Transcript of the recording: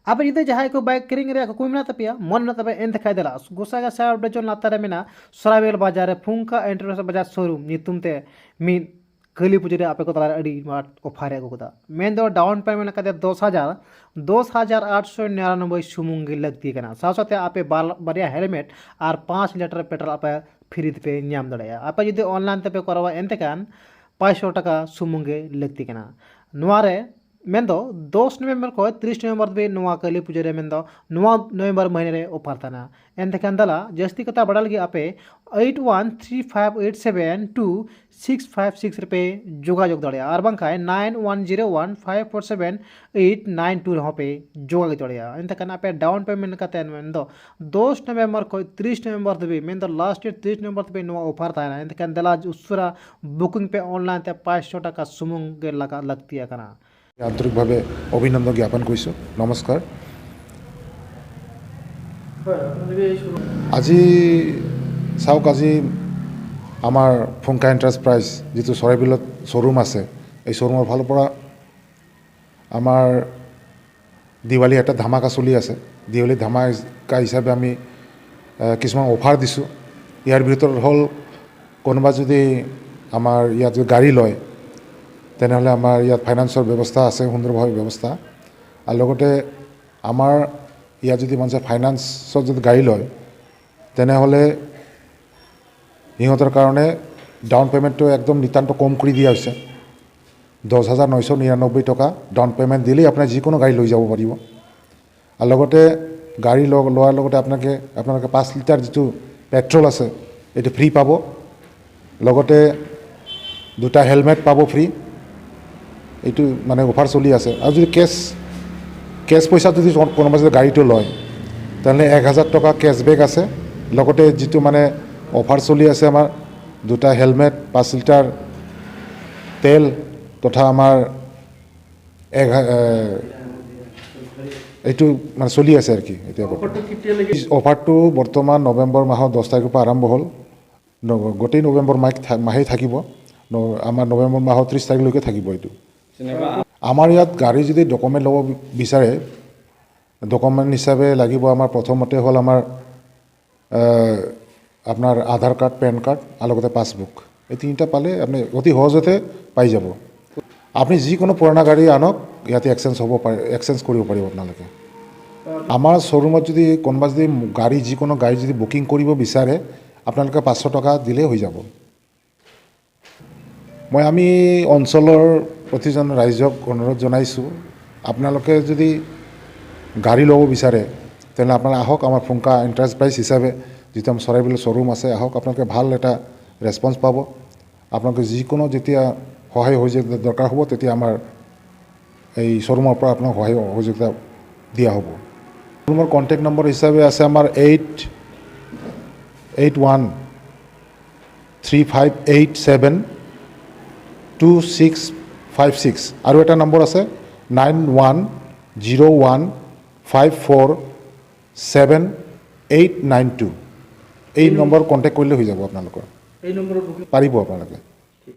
ᱟᱯᱮ ᱡᱩᱫᱤ ᱡᱟᱦᱟᱸᱭ ᱠᱚ ᱵᱟᱭᱤᱠ ᱠᱤᱨᱤᱧ ᱨᱮᱭᱟᱜ ᱠᱩᱠᱢᱩ ᱢᱮᱱᱟᱜ ᱛᱟᱯᱮᱭᱟ, ᱢᱚᱱ ᱢᱮᱱᱟᱜ ᱛᱟᱯᱮᱭᱟ, ᱮᱱᱛᱮ ᱠᱷᱟᱡ ᱫᱮᱞᱟ ᱜᱚᱥᱟᱜᱟ ᱥᱟᱵ ᱰᱤᱵᱷᱤᱡᱚᱱ ᱞᱟᱛᱟᱨ ᱨᱮ ᱢᱮᱱᱟᱜ ᱥᱚᱨᱟᱭᱵᱮᱞ ᱵᱟᱡᱟᱨ ᱨᱮ ᱯᱷᱩᱝᱠᱟ ᱮᱱᱴᱟᱨᱯᱨᱟᱭᱤᱡᱽ ᱵᱟᱡᱟᱨ ᱥᱳᱨᱩᱢ ᱧᱩᱛᱩᱢ ᱛᱮ ᱢᱤᱫ ᱠᱟᱹᱞᱤ ᱯᱩᱡᱟᱹ ᱨᱮ ᱟᱯᱮ ᱠᱚ ᱛᱟᱞᱟᱨᱮ ᱟᱹᱰᱤ ᱟᱸᱴ ᱚᱯᱷᱟᱨ ᱮ ᱟᱹᱜᱩ ᱠᱟᱫᱟ᱾ ᱢᱮᱱᱫᱚ ᱰᱟᱣᱩᱱ ᱯᱮᱢᱮᱱᱴ ᱞᱮᱠᱟᱛᱮ 10,000, 10,899 ᱥᱩᱢᱩᱝ ᱜᱮ ᱞᱟᱹᱠᱛᱤ ᱠᱟᱱᱟ᱾ ᱥᱟᱶ ᱥᱟᱶᱛᱮ ᱟᱯᱮ ᱵᱟᱨᱭᱟ ᱦᱮᱞᱢᱮᱴ ᱟᱨ 5 ᱞᱤᱴᱟᱨ ᱯᱮᱴᱨᱳᱞ ᱟᱯᱮ ᱯᱷᱨᱤ ᱛᱮᱯᱮ ᱧᱟᱢ ᱫᱟᱲᱮᱭᱟᱜᱼᱟ᱾ ᱟᱯᱮ ᱡᱩᱫᱤ ᱚᱱᱞᱟᱭᱤᱱ ᱛᱮᱯᱮ ᱠᱚᱨᱟᱣᱟ, ᱮᱱᱛᱮ ᱠᱷᱟᱱ 500 ᱴᱟᱠᱟ ᱥᱩᱢᱩᱝ ᱜᱮ ᱞᱟᱹᱠᱛᱤ ᱠᱟᱱᱟ᱾ ᱱᱚᱣᱟ ᱨᱮ ᱢᱮᱱᱫᱚ 10 ᱱᱚᱵᱷᱮᱢᱵᱚᱨ ᱠᱷᱚᱱ 30 ᱱᱚᱵᱷᱮᱢᱵᱚᱨ ᱫᱷᱟᱹᱵᱤᱡ ᱱᱚᱣᱟ ᱠᱟᱹᱞᱤ ᱯᱩᱡᱟᱹ ᱨᱮ, ᱢᱮᱱᱫᱚ ᱱᱚᱣᱟ ᱱᱚᱵᱷᱮᱢᱵᱚᱨ ᱢᱟᱹᱦᱱᱟᱹ ᱨᱮ ᱚᱯᱷᱟᱨ ᱛᱟᱦᱮᱱᱟ᱾ ᱮᱱᱛᱮ ᱠᱷᱟᱱ ᱫᱮᱞᱟ ᱡᱟᱹᱥᱛᱤ ᱠᱟᱛᱷᱟ ᱵᱟᱲᱟᱭ ᱞᱟᱹᱜᱤᱫ ᱟᱯᱮ 8135872656 ᱨᱮᱯᱮ ᱡᱳᱜᱟᱡᱳᱜᱽ ᱫᱟᱲᱮᱭᱟᱜᱼᱟ ᱟᱨ ᱵᱟᱝᱠᱷᱟᱱ 9101547892 ᱨᱮᱦᱚᱸ ᱯᱮ ᱡᱳᱜᱟᱡᱳᱜᱽ ᱫᱟᱲᱮᱭᱟᱜᱼᱟ᱾ ᱮᱱᱛᱮ ᱠᱷᱟᱱ ᱟᱯᱮ ᱰᱟᱣᱩᱱ ᱯᱮᱢᱮᱱᱴ ᱠᱟᱛᱮ, ᱢᱮᱱᱫᱚ 10 ᱱᱚᱵᱷᱮᱢᱵᱚᱨ ᱠᱷᱚᱱ 30 ᱱᱚᱵᱷᱮᱢᱵᱚᱨ ᱫᱷᱟᱹᱵᱤᱡ, ᱢᱮᱱᱫᱚ ᱞᱟᱥᱴ ᱰᱮᱴ 30 ᱱᱚᱵᱷᱮᱢᱵᱚᱨ ᱫᱷᱟᱹᱵᱤᱡ ᱱᱚᱣᱟ ᱚᱯᱷᱟᱨ ᱛᱟᱦᱮᱱᱟ᱾ ᱮᱱᱛᱮ ᱠᱷᱟᱱ ᱫᱮᱞᱟ ᱩᱥᱟᱹᱨᱟ ᱵᱩᱠᱤᱝ ᱯᱮ ᱚᱱᱞᱟᱭᱤᱱ ᱛᱮ, 500 ᱴᱟᱠᱟ ᱥᱩᱢᱩᱝ ᱜᱮ ᱞᱟᱜᱟᱜ ᱞᱟᱹᱠᱛᱤ ᱟᱠᱟᱱᱟ᱾ আন্তৰিকভাৱে অভিনন্দন জ্ঞাপন কৰিছোঁ। নমস্কাৰ। আজি চাওক, আজি আমাৰ ফুংকা এণ্টাৰপ্ৰাইজ যিটো চৰাইবিলত শ্ব'ৰুম আছে, এই শ্ব'ৰুমৰ ফালৰ পৰা আমাৰ দিৱালী এটা ধামাকা চলি আছে। দিৱালী ধামাকা হিচাপে আমি কিছুমান অফাৰ দিছোঁ। ইয়াৰ ভিতৰত হ'ল, কোনোবা যদি আমাৰ ইয়াত যদি গাড়ী লয়, তেনেহ'লে আমাৰ ইয়াত ফাইনেন্সৰ ব্যৱস্থা আছে, সুন্দৰভাৱে ব্যৱস্থা। আৰু লগতে আমাৰ ইয়াত যদি মানুহে ফাইনেন্সত যদি গাড়ী লয়, তেনেহ'লে সিহঁতৰ কাৰণে ডাউন পে'মেণ্টটো একদম নিতান্ত কম কৰি দিয়া হৈছে। 10,999 টকা ডাউন পে'মেণ্ট দিলেই আপোনাৰ যিকোনো গাড়ী লৈ যাব পাৰিব। আৰু লগতে গাড়ী লোৱাৰ লগতে আপোনালোকে 5 লিটাৰ যিটো পেট্ৰল আছে, এইটো ফ্ৰী পাব। লগতে দুটা হেলমেট পাব ফ্ৰী। এইটো মানে অফাৰ চলি আছে। আৰু যদি কেছ পইচাত যদি কোনোবা যদি গাড়ীটো লয়, তেনেহ'লে 1000 টকা কেছবেক আছে। লগতে যিটো মানে অফাৰ চলি আছে, আমাৰ দুটা হেলমেট, 5 লিটাৰ তেল তথা আমাৰ এইটো মানে চলি আছে আৰু কি এতিয়া বৰ্তমান। অফাৰটো বৰ্তমান নৱেম্বৰ মাহৰ 10 তাৰিখৰ পৰা আৰম্ভ হ'ল, গোটেই নৱেম্বৰ মাহেই থাকিব। আমাৰ নৱেম্বৰ মাহৰ 30 তাৰিখলৈকে থাকিব এইটো। আমাৰ ইয়াত গাড়ী যদি ডকুমেণ্ট ল'ব বিচাৰে, ডকুমেণ্ট হিচাপে লাগিব আমাৰ প্ৰথমতে হ'ল আমাৰ আপোনাৰ আধাৰ কাৰ্ড, পেন কাৰ্ড আৰু লগতে পাছবুক। এই তিনিটা পালে আপুনি অতি সহজতে পাই যাব। আপুনি যিকোনো পুৰণা গাড়ী আনক, ইয়াতে এক্সচেঞ্জ হ'ব পাৰে, এক্সচেঞ্জ কৰিব পাৰিব আপোনালোকে। আমাৰ শ্ব'ৰুমত যদি কোনোবা যদি গাড়ী, যিকোনো গাড়ী যদি বুকিং কৰিব বিচাৰে, আপোনালোকে 500 টকা দিলেই হৈ যাব। আমি অঞ্চলৰ প্ৰতিজন ৰাইজক অনুৰোধ জনাইছোঁ, আপোনালোকে যদি গাড়ী ল'ব বিচাৰে, তেনেহ'লে আপোনালোকে আহক। আমাৰ ফুংকা এণ্টাৰপ্ৰাইজ হিচাপে যিটো আমাৰ চৰাইবিল শ্ব'ৰুম আছে, আহক। আপোনালোকে ভাল এটা ৰেচপঞ্চ পাব। আপোনালোকে যিকোনো যেতিয়া সহায় সহযোগিতা দৰকাৰ হ'ব, তেতিয়া আমাৰ এই শ্ব'ৰুমৰ পৰা আপোনাক সহায় সহযোগিতা দিয়া হ'ব। শ্ব'ৰুমৰ কণ্টেক্ট নম্বৰ হিচাপে আছে আমাৰ 8813 5872656 আৰু এটা নম্বৰ আছে 9101547892। এই নম্বৰ কণ্টেক্ট কৰিলে হৈ যাব আপোনালোকৰ। এই নম্বৰত বুকিং পাৰিব আপোনালোকে।